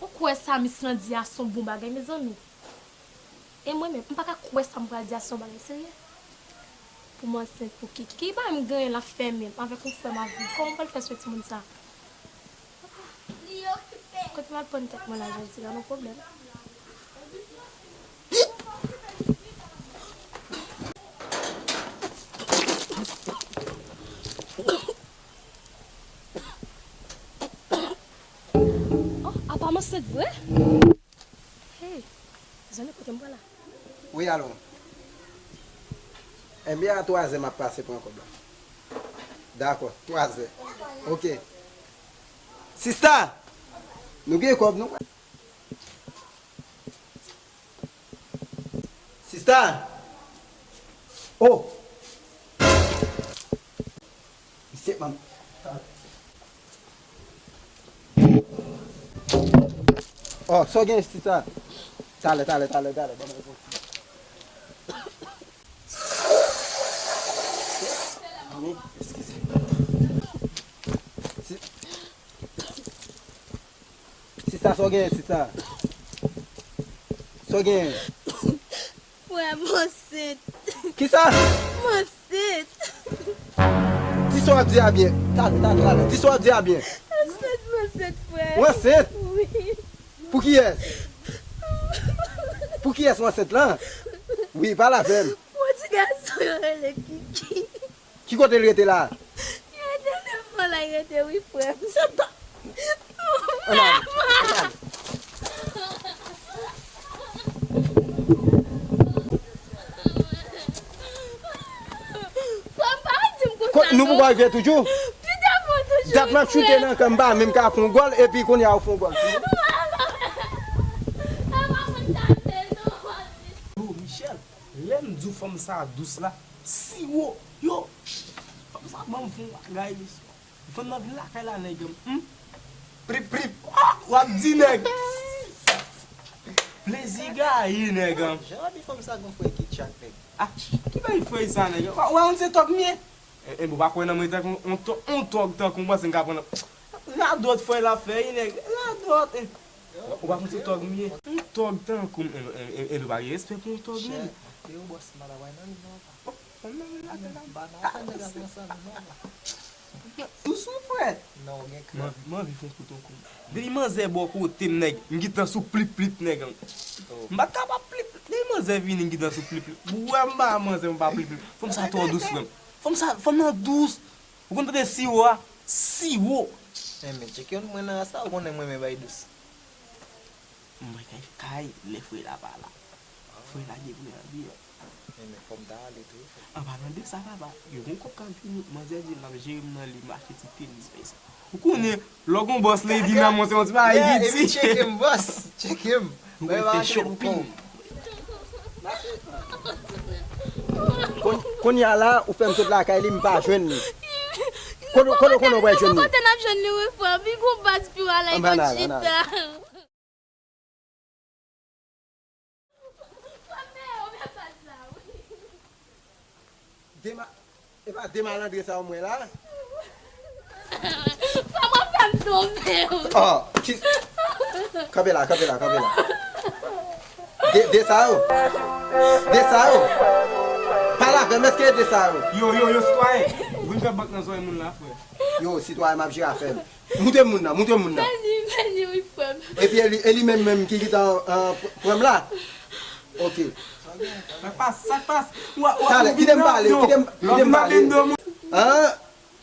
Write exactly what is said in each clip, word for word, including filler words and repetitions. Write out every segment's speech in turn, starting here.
Ou kwè sa mis lan di a se yon bon bagay, mezanmi? E mwen menm, m pa ka kwè sa m pral di a se yon bagay serye. Pou m ansent pou Kiki. Kiki pa menm gen anyen l ap fè menm avèk yon frè m ap viv. Kòman m pral fè swen timoun sa? Kote m al pran tèt mwen la jodi a, nou pwoblèm. Oh, apa m ansent vre? Hey, zanmi, kote m pral la? Wi, alo. Enben, a twazè m ap pase pran kòb la. Dakò, twazè. Ok. Sista! Nou gen kòb, nou. Sista! Oh! Misye, man. Oh, sa w gen, sista? Talè, talè, talè, talè. Ban mwen yon ti. Wi, eskize. Si, sista, sa w genyen, sista? Sa w genyen? Frè, m ansent. Kisa? M ansent. Di sa w ap di a byen. Talè, talè, talè. Di sa w ap di a byen. Ansent, m ansent, frè. Ou ansent? Wi. Pou kiyès? Pou kiyès ou ansent lan? Wi, pale avè m. Pou ti gason yo rele Kiki. Ki kote l rete la? Li rete devan la, li rete wi, frè m. Se ta- Ann ale. Ann ale. Frè m, pa di m konsa non. Nou poko rive toujou? Pi devan toujou. Dat m ap choute nan kan m pa menm ka fè yon gòl, epi kounye a ou fè yon gòl. Yo, Michel, lè m di w fanm sa dous la, siwo, yo, fanm sa ban m fè yon bagay, mesye. Fanm nan vin lakay la, nèg, hmm? Prip, prip. Ah, w ap di, nèg. Plezi gaye, nèg. Jan w ap di fanm sa gon frè ki tchak, nèg. Ah, ki bay frè sa, nèg? Ou wè, ou se tòg m ye. E, e, ou pa kwè nan mwen tankou on tò-, on tòg tankou m panse m ka pran nan. Radòt frè l ap fè, wi, nèg. Radòt, e. Ou pa konn se tòg m ye. On tòg tankou m, e, e, e, e, ou pa gen respè pou on tòg menm. Chè, te yo bòs m pa ta bay nan li non, pa. Fanm nan vin lakay la. M pa nan afè nèg ap ansanm non, pa. Ou sou frè? Non, ou gen krèv. M, m anvi fè on kout on kou. Depi manzè bò kote m, nèg, m gentan sou plip plip, nèg. Oh. M pa t kapab plip. Depi manzè vini, m gentan sou plip plip. Ou wè m pa manzè, m pa plip plip. Fanm sa twò dous, frè m. Fanm sa, fanm nan dous. Ou konn tande siwo a? Siwo. Enben, tcheke yon mwen nan rasta, ou konnen mwen renmen bay dous. Mwen kay, kay, lè frè la pa la. Frè la gen pou l anvi. Enben, fò m ta ale tou. An palan de sa, papa, yo gon kòb k ap vini, manzè di l ap jere m nan li, m achte ti tenis, bay sa. Ou konnen, lè w gon bòs lady nan men w, se yon ti bagay ki di. Epi tcheke m, bòs, tcheke m. Nou prefè shopping. Kon-, kounye a la, ou fè m sot lakay li, m pa jwenn li. Kote, kote, kote w pral jwenn li? Kote n ap jwenn li, wi, frè m? Pi gon baz pi w alay kòt chita. Dema-, e pa de malandren sa yo m wè la? Kòman fè m tonbe? Oh, ki, kanpe la, kanpe la, kanpe la. De, de sa yo? De sa yo? Pale avè m, èske de sa yo? Yo, yo, yo, sitwayen. Ou vin fè bak nan zòrèy moun la, frè. Yo, sitwayen, m ap jere afè m. Moute moun nan, moute moun nan. Vini, vini, wi, frè m. Epi e li, e li menm menm ki gentan, an, pran m la? Ok. Sa k pase, sa k pase? Talè, kite m pale, kite m, kite m pale. An,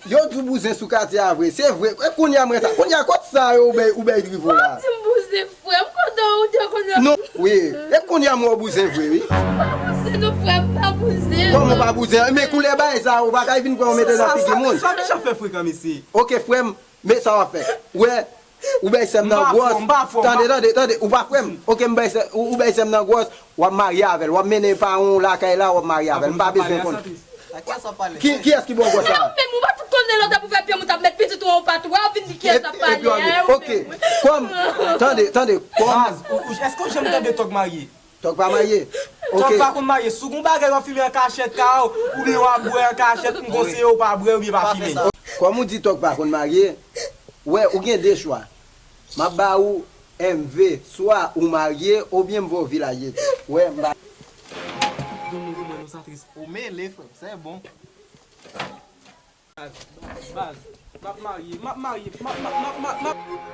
yo di w bouzen sou katye a vre, se vre. E kounye a m wè sa. Kounye a kot sa yo ou bay, ou bay drivo la? Ou di m bouzen, frè m, kote ou te konnen? Non, wi. E kounye a m wè w bouzen vre, wi. M pa bouzen non, frè m, m pa bouzen. Kòman w pa bouzen? Men koulè bagay sa yo, ou pa ka vin pran w mete nan figi moun. Sa, sa, sa Michel fè frekan, mesye. Ok, frè m. Men sa w ap fè. Ou wè, ou bay sè m nan gwòs. Tande, tande, tande, ou pa frè m. Ok, m bay sè, ou, ou bay sè m nan gwòs, w ap marye avè l. W ap mennen paran w lakay la, w ap marye avè l. M pa bezwen konn. Ki, kiyès ki ba w gwòs la? Ou menm, ou pa fout konnen lè w t ap ouvè pye m, ou t ap met pitit ou an, ou pa t wè, ou vin di kiyès k ap pale a, ou menm. Ok, kòm, tande, tande, kòm. Baz, ou, ou, èske w janm tande tòg marye? Tòg pa marye. Ok. Tòg pa konn marye. Si w gon bagay w ap fimen an kachèt ka w, oubyen w ap bwè an kachèt, m konseye w pa bwè oubyen pa fimen. Kòm ou di tòg pa konn marye, wè, ou gen de chwa. M ap ba ou M V, swa ou marye oubyen m voye w vilaj eti. Wè, m pa. Zon nou vin nan nou sa tris. Ou mele, frè m, se bon. Baz, baz, m ap marye, m ap marye, m ap, m ap, m ap, m ap, m ap.